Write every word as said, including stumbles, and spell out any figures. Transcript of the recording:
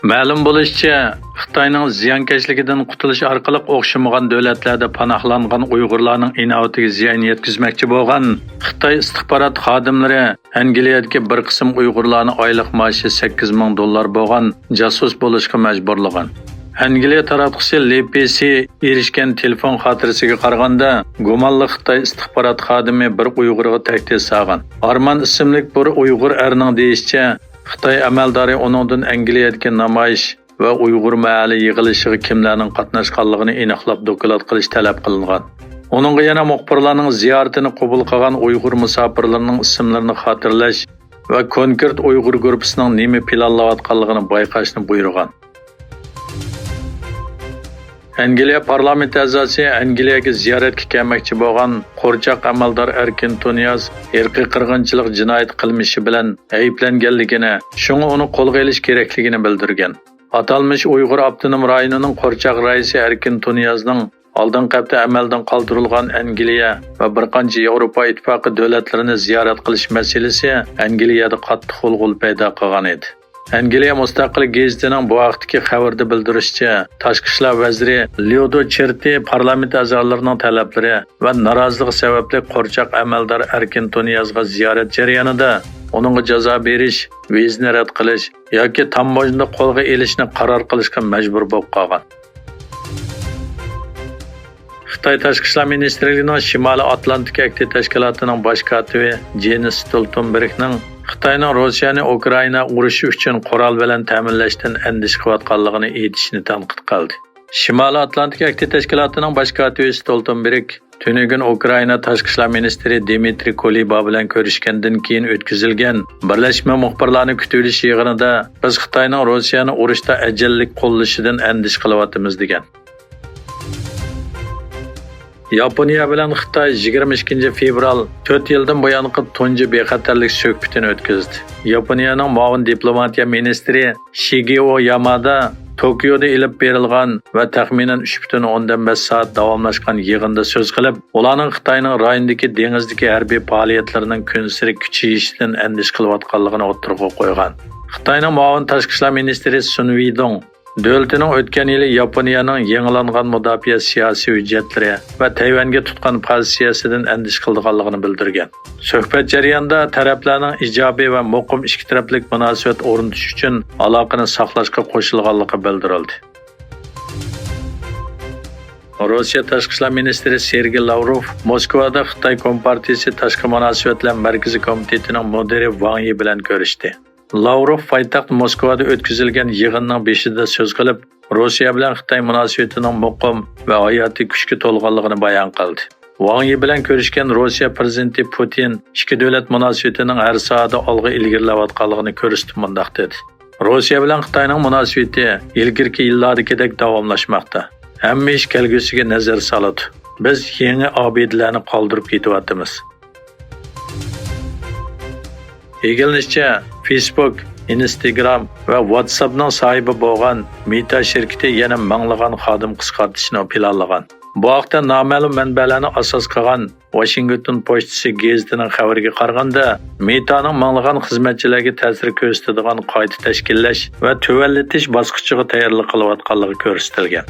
مەلۇم بولۇشىچە، خىتاينىڭ زىيانكەشلىكىدىن قۇتۇلۇش ئارقىلىق ئوخشىمىغان دۆلەتلەردە پاناھلانغان ئۇيغۇرلارنىڭ ئىناۋىتىگە زىيان يەتكۈزمەكچى بولغان خىتاي ئىستىخبارات خادىملىرى ئەنگلىيەدىكى بىر قىسىم ئۇيغۇرلارنى ئايلىق مائاشى سەككىز مىڭ دوللار بولغان جاسۇس بولۇشقا مەجبۇرلىغان. ئەنگلىيە تاراتقۇسى لې پې سى ئېرىشكەن تېلېفون خاتىرىسىگە قارىغاندا، گۇمانلىق خىتاي ئىستىخبارات خادىمى بىر ئۇيغۇرغا تەھدىت سالغان. ئارمان ئىسىملىك بىر ئۇيغۇر ئەرنىڭ دېيىشىچە، خىتاي ئەمەلدارى ئۇنىڭدىن ئەنگلىيەدىكى نامايىش ۋە ئۇيغۇر مەھەللە يىغىلىشىغا كىملەرنىڭ قاتناشقانلىقىنى ئېنىقلاپ دوكلات قىلىش تەلەپ قىلىنغان. ئۇنىڭغا يەنە مۇخبىرلارنىڭ زىيارىتىنى قوبۇل قىلغان ئۇيغۇر مۇساپىرلىرىنىڭ ئىسىملىرىنى خاتىرىلەش ۋە كونكرېت ئۇيغۇر گۇرۇپپىسىنىڭ نېمە پىلانلاۋاتقانلىقىنى بايقاشنى بۇيرۇغان. ئەنگلىيە پارلامېنت ئەزاسى ئەنگلىيەگە زىيارەتكە كەلمەكچى بولغان قورچاق ئەمەلدار ئەركىن تۇنىياز ئىرقىي قىرغىنچىلىق جىنايىتى قىلمىشى بىلەن ئەيىبلەنگەنلىكىنى، شۇڭا ئۇنى قولغا ئېلىش كېرەكلىكىنى بىلدۈرگەن. ئاتالمىش ئۇيغۇر ئاپتونوم رايونىنىڭ قورچاق رەئىسى ئەركىن تۇنىيازنىڭ ئالدىنقى ھەپتە ئەمەلدىن قالدۇرۇلغان ئەنگلىيە ۋە بىر قانچە ياۋروپا ئىتتىپاقى دۆلەتلىرىنى زىيارەت قىلىش مەسىلىسى ئەنگلىيەدە قاتتىق غۇلغۇلا پەيدا قىلغان ئىدى. ئەنگلىيە مۇستەقىل گېزىتىنىڭ بۇ ھەقتىكى خەۋىرىدە بىلدۈرۈشىچە، تاشقى ئىشلار ۋەزىرى ليۇدو چېرتى پارلامېنت ئەزالىرىنىڭ تەلەپلىرى ۋە نارازىلىقى سەۋەبلىك قورچاق ئەمەلدار ئەركىن تۇنىيازغا زىيارەت جەريانىدا ئۇنىڭغا جازا بېرىش، ۋىزىنى رەت قىلىش ياكى تاموژنىدا قولغا ئېلىشنى قارار قىلىشقا مەجبۇر بولۇپ قالغان. خىتاي تاشقى ئىشلار مىنىستىرلىكىنىڭ شىمالىي ئاتلانتىك ئەھدى تەشكىلاتىنىڭ باش كاتىپى جېنس ستولتېنبېرگنىڭ خىتاينىڭ روسىيەنى ئۇكرائىنا ئۇرۇشى ئۈچۈن قورال بىلەن تەمىنلەشتىن ئەندىشە قىلىۋاتقانلىقىنى ئېيتىشىنى تەنقىد قىلدى. شىمالىي ئاتلانتىك ئەھدى تەشكىلاتىنىڭ باش كاتىپى ستولتېنبېرگ تۈنۈگۈن ئۇكرائىنا تاشقى ئىشلار مىنىستىرى دىمىترى كۇلېبا بىلەن كۆرۈشكەندىن كېيىن ئۆتكۈزۈلگەن بىرلەشمە مۇخبىرلارنى كۈتۈۋېلىش يىغىنىدا، بىز خىتاينىڭ روسىيەنى ئۇرۇشتا ئەجەللىك قوللىشىدىن ئەندىشە قىلىۋاتىمىز، دېگەن. ياپونىيە بىلەن خىتاي يىگىرمە ئىككىنچى فېۋرال تۆت يىلدىن بۇيانقى تۇنجى بىخەتەرلىك سۆھبىتىنى ئۆتكۈزدى. ياپونىيەنىڭ مۇئاۋىن دىپلوماتىيە مىنىستىرى شىگېئو يامادا توكيودا ئېلىپ بېرىلغان ۋە تەخمىنەن ئۈچ پۈتۈن ئوندىن بەش سائەت داۋاملاشقان يىغىندا سۆز قىلىپ، ئۇلارنىڭ خىتاينىڭ رايوندىكى دېڭىزدىكى ھەربىي پائالىيەتلىرىنىڭ كۈنسېرى كۈچىيىشىدىن ئەندىشە قىلىۋاتقانلىقىنى ئوتتۇرىغا قويغان. خىتاينىڭ مۇئاۋىن تاشقى ئىشلار مىنىستىرى سۇن ۋېيدۇڭ دۆلىتىنىڭ ئۆتكەن يىلى ياپونىيەنىڭ يېڭىلانغان مۇداپىئە سىياسىي ھۆججەتلىرى ۋە تەيۋەنگە تۇتقان پوزىتسىيەسىدىن ئەندىشە قىلىدىغانلىقىنى بىلدۈرگەن. سۆھبەت جەريانىدا تەرەپلەرنىڭ ئىجابىي ۋە مۇقىم ئىككى تەرەپلىك مۇناسىۋەت ئورنىتىش ئۈچۈن ئالاقىنى ساقلاشقا قوشۇلغانلىقى بىلدۈرۈلدى. روسىيە تاشقى ئىشلار مىنىستىرى سېرگېي لاۋروف موسكۋادا خىتاي كومپارتىيىسى تاشقى مۇناسىۋەتلەر مەركىزىي كومىتېتىنىڭ مۇدىرى ۋاڭ يى بىلەن كۆرۈشتى. لاۋروف پايتەخت موسكۋادا ئۆتكۈزۈلگەن يىغىننىڭ بېشىدا سۆز قىلىپ، روسىيە بىلەن خىتاي مۇناسىۋىتىنىڭ مۇقىم ۋە ھاياتىي كۈچكە تولغانلىقىنى بايان قىلدى. ۋاڭ يى بىلەن كۆرۈشكەن روسىيە پىرېزىدېنتى پۇتىن ئىككى دۆلەت مۇناسىۋىتىنىڭ ھەر ساھەدە ئالغا ئىلگىرىلەۋاتقانلىقىنى كۆرسىتىپ مۇنداق دېدى: روسىيە بىلەن خىتاينىڭ مۇناسىۋىتى ئىلگىرىكى يىللاردىكىدەك داۋاملاشماقتا. ھەممە ئىش كەلگۈسىگە نەزەر سالىدۇ. بىز يېڭى ئابىدىلەرنى قالدۇرۇپ كېتىۋاتىمىز. ئىگىلىنىشىچە، فېيسبۇك، ئىنستاگرام ۋە ۋاتساپنىڭ ساھىبى بولغان مېتا شىركىتى يەنە مىڭلىغان خادىم قىسقارتىشنى پىلانلىغان. بۇ ھەقتە نامەلۇم مەنبەلەرنى ئاساس قىلغان ۋاشىنگتون پوچتىسى گېزىتىنىڭ خەۋىرىگە قارىغاندا، مېتانىڭ مىڭلىغان خىزمەتچىلەرگە تەسىر كۆرسىتىدىغان قايتا تەشكىللەش ۋە تۆۋەنلىتىش باسقۇچىغا تەييارلىق قىلىۋاتقانلىقى كۆرسىتىلگەن.